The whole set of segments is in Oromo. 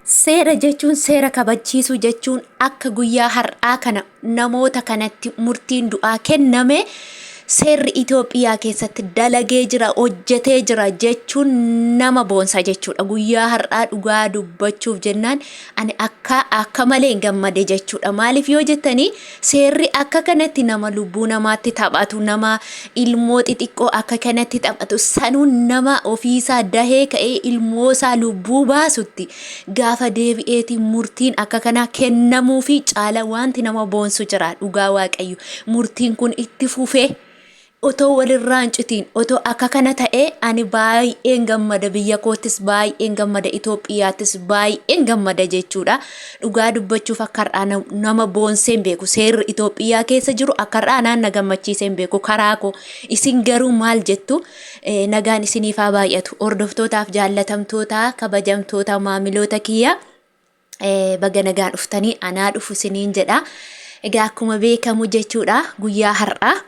Seera jechuun seera kabachiisuu jechuun akka guyyaa har'aa kana namoota kanatti murtiin du'aa kenname seerri Itoophiyaa keessatti dalagee jira hojjetee jira jechuun nama boonsa jechuudha. Guyyaa har'aa dhugaa dubbachuuf jennaan ani akka akka malee hin gammade jechuudha. Maaliif yoo jettanii seerri akka kanatti nama lubbuu namaatti taphatu nama ilmoo xixiqqoo akka kanatti taphatu sanuu nama ofiisaa dahee ka'ee ilmoosaa lubbuu baasutti gaafa deebi'eeti murtiin akka kanaa kennamuufi caala wanti nama boonsu jira dhugaa waaqayyo murtiin kun itti fufee otoo walirraa hin citiin otoo akka kana ta'ee ani baay'een gammada biyya koottis baay'een gammada Itoophiyaattis baay'een gammada jechuudha. Dhugaa dubbachuuf akka har'aa nama boonsee hin beeku. Seerri Itoophiyaa keessa jiru akka har'aa naan na gammachiisee hin beeku karaa koo. Isin garuu maal jettu? Nagaan isiniif haa baay'atu. Hordoftootaaf jaallatamtoota kabajamtoota maamiloota kiyya. Baga nagaan dhuftanii anaa dhufu isiniin jedha. Egaa akkuma beekamu jechuudha guyyaa har'aa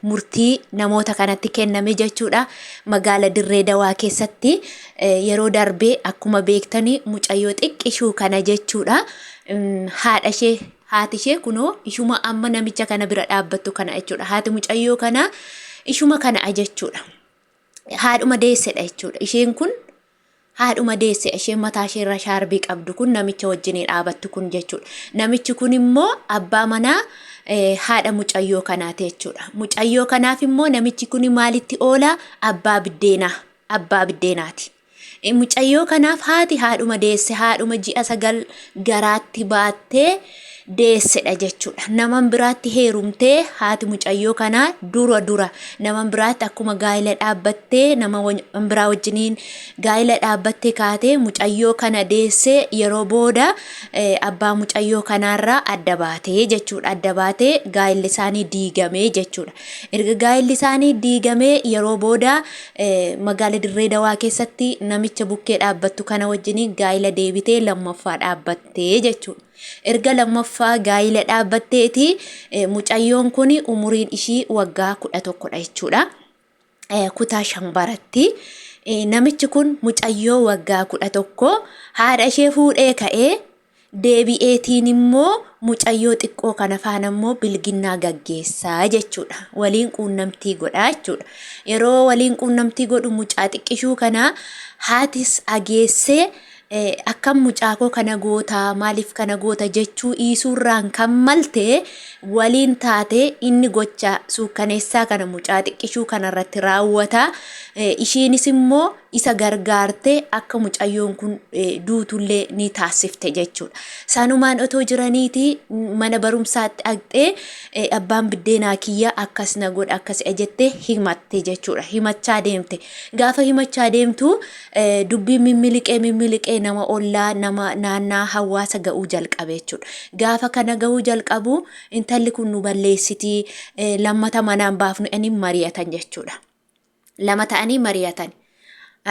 murtii namoota kanatti kenname jechuudha. Magaala Dirree Dawaa keessatti yeroo darbee akkuma beektanii mucayyoo xiqqishuu kana jechuudha. Haadha ishee haati ishee kunoo ishuma amma namicha kana bira dhaabbattu kana jechuudha. Haati mucayyoo kana ishuma kana jechuudha. Haadhuma deessedha jechuudha. Isheen kun haadhuma deesse isheen mataa ishee irra shaarbii qabdu kun namicha wajjin dhaabattu kun jechuudha. Namichi kun immoo abbaa manaa haadha mucayyoo kanaati jechuudha. Mucayyoo kanaaf immoo namichi kun maalitti oola? Abbaa biddeenaa. Abbaa biddeenaati. Mucayyoo kanaaf haati haadhuma deesse haadhuma ji'a 9 garaatti baattee deessedha jechuudha. Naman biraatti heerumtee haati mucayyoo kanaa dura dura naman biraatti akkuma gaa'ila dhaabbattee nama biraa wajjiniin gaa'ila dhaabbattee kaatee mucayyoo kana deessee yeroo booda abbaa mucayyoo kanaarraa adda baatee jechuudha. Adda baatee gaa'illi isaanii diigamee jechuudha. Erga gaa'illi isaanii diigamee yeroo booda magaala Dirree Dawaa keessatti namicha bukkee dhaabbattu kana wajjiniin gaa'ila deebitee lammaffaa dhaabbattee jechuudha. Erga lammaffaa gaa'ila dhaabbatteeti mucayyoon kun umuriin ishii waggaa 11dha jechuudha. Kutaa 5 baratti. Namichi kun mucayyoo waggaa 11 haadha ishee fuudhee ka'ee deebi'eetiin immoo mucayyoo xiqqoo kana faana immoo bilginnaa gaggeessaa jechuudha. Waliin quunnamtii godhaa jechuudha. Yeroo waliin quunnamtii godhu mucaa xiqqishuu kana haatis ageessee akkam mucaa koo kana goota maaliif kana goota jechuu dhiisuurraan kan malte waliin taate inni gocha suukkaneessaa kana mucaa xiqqishuu kanarratti raawwata. Ishiinis immoo isa gargaarte akka mucayyoon kun duutullee ni taasifte jechuudha. Sanumaan otoo jiraniiti mana barumsaatti dhaqxee abbaan biddeenaa kiyya akkas na godha akkas jettee himatte jechuudha. Himachaa deemte. Gaafa himachaa deemtu dubbiin mimmiliqee mimmiliqee nama ollaa nama naannaa hawaasa ga'uu jalqabe jechuudha. Gaafa kana ga'uu jalqabu intalli kun nu balleessitii lammata manaan baafnu jedhanii mari'atan jechuudha. Lama ta'anii mari'atan.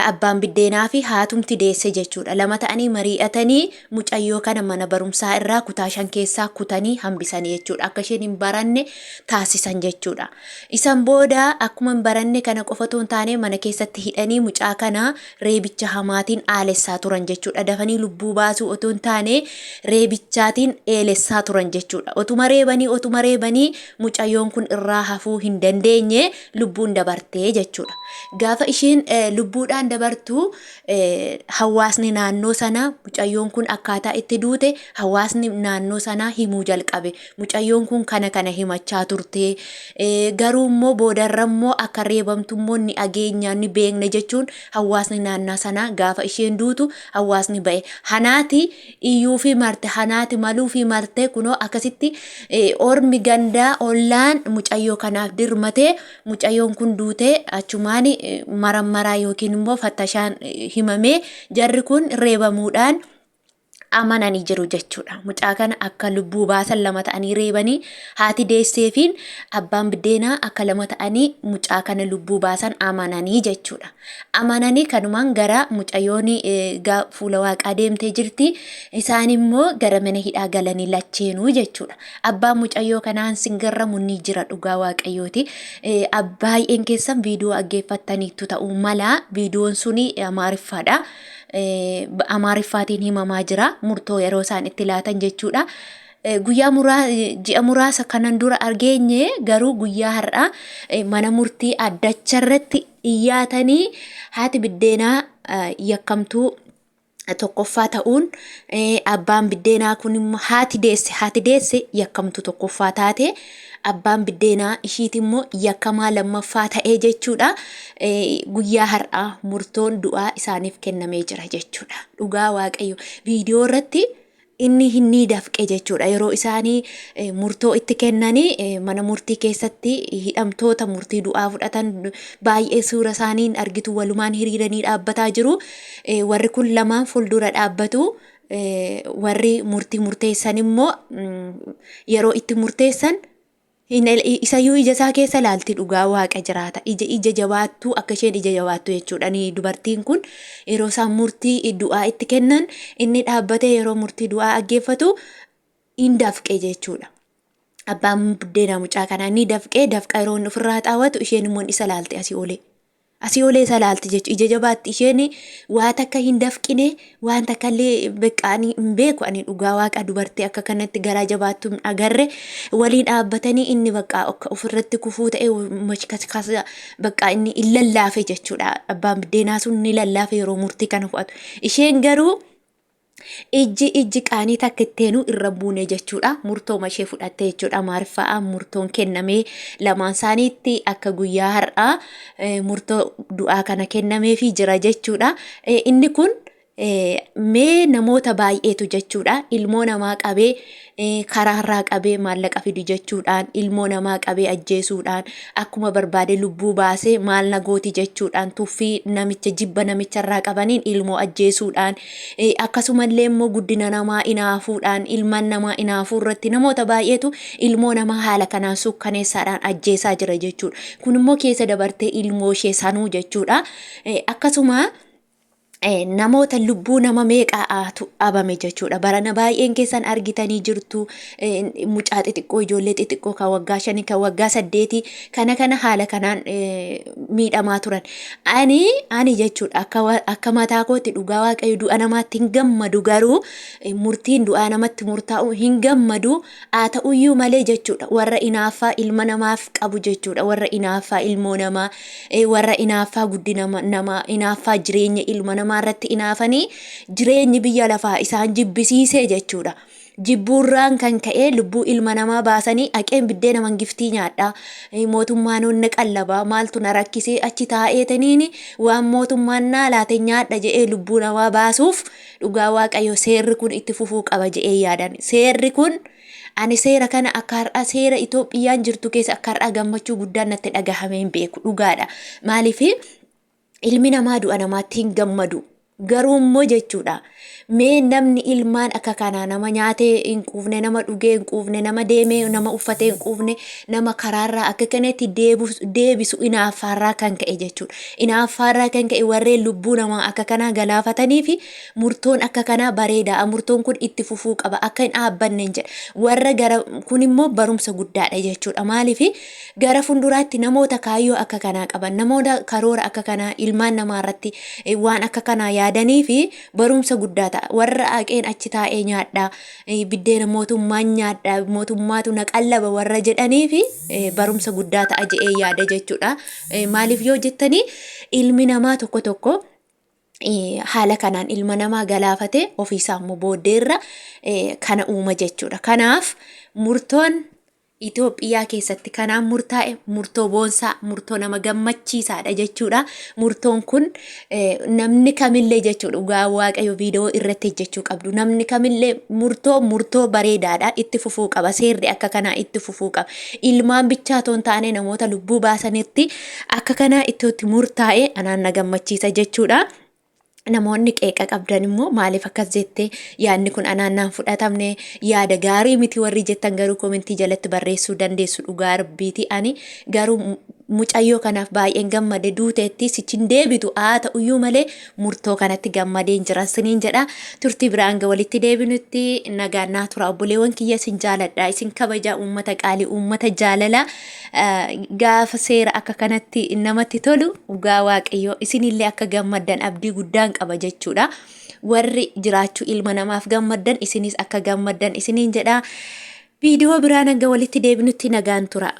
Abbaan biddeenaa fi haatumti deesse jechuudha. Lama ta'anii mari'atanii mucayyoo kana mana barumsaa irraa kutaa 5 keessaa kutanii hambisanii jechuudha. Akka isheen hin baranne taasisan jechuudha. Isan booda akkuma hin baranne kana qofa otoo hin taane mana keessatti hidhanii mucaa kana reebicha hamaatiin aalessaa turan jechuudha. Dafanii lubbuu baasuu otoo hin taane reebichaatiin eelessaa turan jechuudha. Otuma reebanii otuma reebanii mucayyoon kun irraa hafuu hin dandeenye lubbuun dabarte jechuudha. Gaafa isheen lubbuudhaan dabartu hawaasni naannoo sanaa mucayyoon kun akkaataa itti duute hawaasni naannoo sanaa himuu jalqabe. Mucayyoon kun kana kana himachaa turte. Garuu immoo boodarra immoo akka reebamtu immoo ni ageenya ni beekna jechuun hawaasni naannaa sanaa gaafa isheen duutu hawaasni ba'e. Hanaati iyyuufii marte hanaati maluufii marte kunoo akkasitti ormi gandaa ollaan mucayyoo kanaaf dirmate mucayyoon kun duutee achumaan marammaraa yookiin immoo fattashaan himamee jarri kun reebamuudhaan amananii jiru jechuudha. Mucaa kana akka lubbuu baasan lama ta'anii reebanii haati deesseefiin abbaan biddeenaa akka lama ta'anii mucaa kana lubbuu baasan amananii jechuudha. Amananii kanumaan gara mucayyoon fuula waaqaa deemtee jirti. Isaan immoo gara mana hidhaa galanii lacheenuu jechuudha. Abbaan mucayyoo kanaan sin garramu ni jira dhugaa waaqayyooti. Baay'een keessan viidiyoo dhaggeeffattaniittu ta'uu mala. Viidiyoon suni Amaariffaadha. Amaariffaatiin himamaa jira murtoo yeroo isaan itti laatan jechuudha. Guyyaa muraa ji'a muraasa kanan dura argeenye garuu guyyaa har'aa mana murtii addacha irratti dhiyyaatanii haati biddeenaa yakkamtuu tokkoffaa ta'uun abbaan biddeenaa kun immoo haati deesse haati deesse yakkamtuu tokkoffaa taate abbaan biddeenaa ishiiti immoo yakkamaa lammaffaa ta'ee jechuudha. Guyyaa har'aa murtoon du'aa isaaniif kennamee jira jechuudha. Dhugaa Waaqayyo viidiyoo irratti inni hin ni dafqe jechuudha. Yeroo isaanii murtoo itti kennanii mana murtii keessatti hidhamtoota murtii du'aa fudhatan baay'ee suura isaaniin argitu walumaan hiriiranii dhaabbataa jiru. Warri kun lamaan fuuldura dhaabbatu. Warri murtii murteessan immoo yeroo itti murteessan Isayyuu ija isaa keessa laalti dhugaa waaqa jiraata. Ija ija jabaattuu akka isheen ija jabaattu jechuudha. Ni dubartiin kun yeroo isaan murtii du'aa itti kennan inni dhaabbatee yeroo murtii du'aa dhaggeeffatu in dafqe jechuudha. Abbaan buddeenaa mucaa kanaa ni dafqee dafqa yeroo inni ofirraa xaawwatu isheen immoo isa laalti asii olee. Asii olee isa laalti jechuudha. Ija jabaatti isheen waa takka hin dafqine waan takka illee beqqa ani hin beeku ani dhugaa waaqa dubartii akka kanatti garaa jabaattu hin agarre waliin dhaabbatanii inni bakka akka ofirratti kufuu ta'e mashkaskas bakka inni hin lallaafe jechuudha. Abbaan biddeenaa sun ni lallaafe yeroo murtii kana fudhatu. Isheen garuu Ijji ijji qaanii takka itteenuu irra buune jechuudha. Murtooma ishee fudhatte jechuudha. Amaariffaa murtoon kennamee lamaan isaaniitti akka guyyaa har'aa murtoo du'aa kana kennameefii jira jechuudha. Inni kun mee namoota baay'eetu jechuudha. Ilmoo namaa qabee karaarraa qabee maallaqa fidu jechuudhaan ilmoo namaa qabee ajjeesuudhaan akkuma barbaade lubbuu baasee maal na gooti jechuudhaan tuffii namicha jibba namicharraa qabaniin ilmoo ajjeesuudhaan akkasumallee immoo guddina namaa inaafuudhaan ilmaan namaa inaafuu irratti namoota baay'eetu ilmoo namaa haala kanaan suukkaneessaadhaan ajjeesaa jira jechuudha. Kun immoo keessa dabartee ilmoo ishee sanuu jechuudha. Akkasuma namoota lubbuu nama meeqaatu dhabame jechuudha. Barana baay'een keessan argitanii jirtu mucaa xixiqqoo ijoollee xixiqqoo kan waggaa shanii kan waggaa saddeetii kana kana haala kanaan miidhamaa turan. Ani ani jechuudha akka akka mataa kootti dhugaa waaqayyo du'a namaatti hin gammadu garuu murtiin du'aa namatti murtaa'u hin gammadu haa ta'uyyuu malee jechuudha warra inaaffaa ilma namaaf qabu jechuudha warra inaaffaa ilmoo namaa warra inaaffaa guddina namaa inaaffaa jireenya ilma namaa irratti inaafanii jireenyi biyya lafaa isaan jibbisiisee jechuudha. Jibbuurraan kan ka'ee lubbuu ilma namaa baasanii haqeen biddeena mangiftii nyaadha. Mootummaan onna qallabaa maaltu na rakkisee achi taa'eetaniin waan mootummaan naa laate nyaadha jedhee lubbuu namaa baasuuf dhugaa waaqayyo seerri kun itti fufuu qaba jedhee yaadan. Seerri kun Ani seera kana akka har'aa seera Itoophiyaan jirtu keessa akka har'aa gammachuu guddaan natti dhagahamee hin beeku dhugaadha. Maaliif ilmi namaa du'a namaatti hin gammadu. Garuu immoo jechuudha mee namni ilmaan akka kanaa nama nyaatee hin quufne, nama dhugee hin quufne, nama deemee nama uffatee hin quufne, nama karaarraa akka kanatti deebisu inaaffaarraa kan ka'e jechuudha. Inaaffaarraa kan ka'e warreen lubbuu namaa akka kanaa galaafatanii fi Murtoon akka kanaa bareedaa murtoon kun itti fufuu qaba akka hin dhaabbanneen jedha. Warra gara kun immoo barumsa guddaadha jechuudha. Maaliif gara fuulduraatti namoota kaayyoo akka kanaa qaban namoota karoora akka kanaa ilmaan namaa irratti waan akka kanaa yaadanii fi barumsa guddaa ta'a. Warra haqeen achi taa'ee nyaadha biddeena mootummaan nyaadha mootummaatu na qallaba warra jedhanii fi barumsa guddaa ta'a jedhee yaada jechuudha. Maaliif yoo jettanii ilmi namaa tokko tokko haala kanaan ilma namaa galaafate ofiisaa immoo booddeerra kana uuma jechuudha. Kanaaf murtoon Itoophiyaa keessatti kanaan murtaa'e murtoo boonsaa murtoo nama gammachiisaadha jechuudha. Murtoon kun namni kamillee jechuudha dhugaa waaqayyo viidiyoo irratti hojjechuu qabdu. Namni kamillee murtoo murtoo bareedaadha itti fufuu qaba. Seerri akka kanaa itti fufuu qaba. Ilmaan bichaa otoo hin taane namoota lubbuu baasanitti akka kanaa ittootti murtaa'e anaan na gammachiisa jechuudha. Namoonni qeeqa qabdan immoo maaliif akkas jette yaadni kun anaan naan fudhatamne yaada gaarii miti warri jettan garuu komentii jalatti barreessuu dandeessu dhugaa rabbiiti ani garuu Mucayyoo kanaaf baay'een gammade duuteetti sichi hin deebitu haa ta'uyyuu malee murtoo kanatti gammadeen jira siniin jedha. Turtii biraa hanga walitti deebinutti nagaan naa tura obboleewwan kiyya isin jaaladha isin kabaja uummata qaalii uummata jaalala gaafa seera akka kanatti namatti tolu dhugaa waaqayyoo isinillee akka gammaddan abdii guddaan qaba jechuudha. Warri jiraachuu ilma namaaf gammaddan isinis akka gammaddan isiniin jedha. Viidiyoo biraan hanga walitti deebinutti nagaan tura.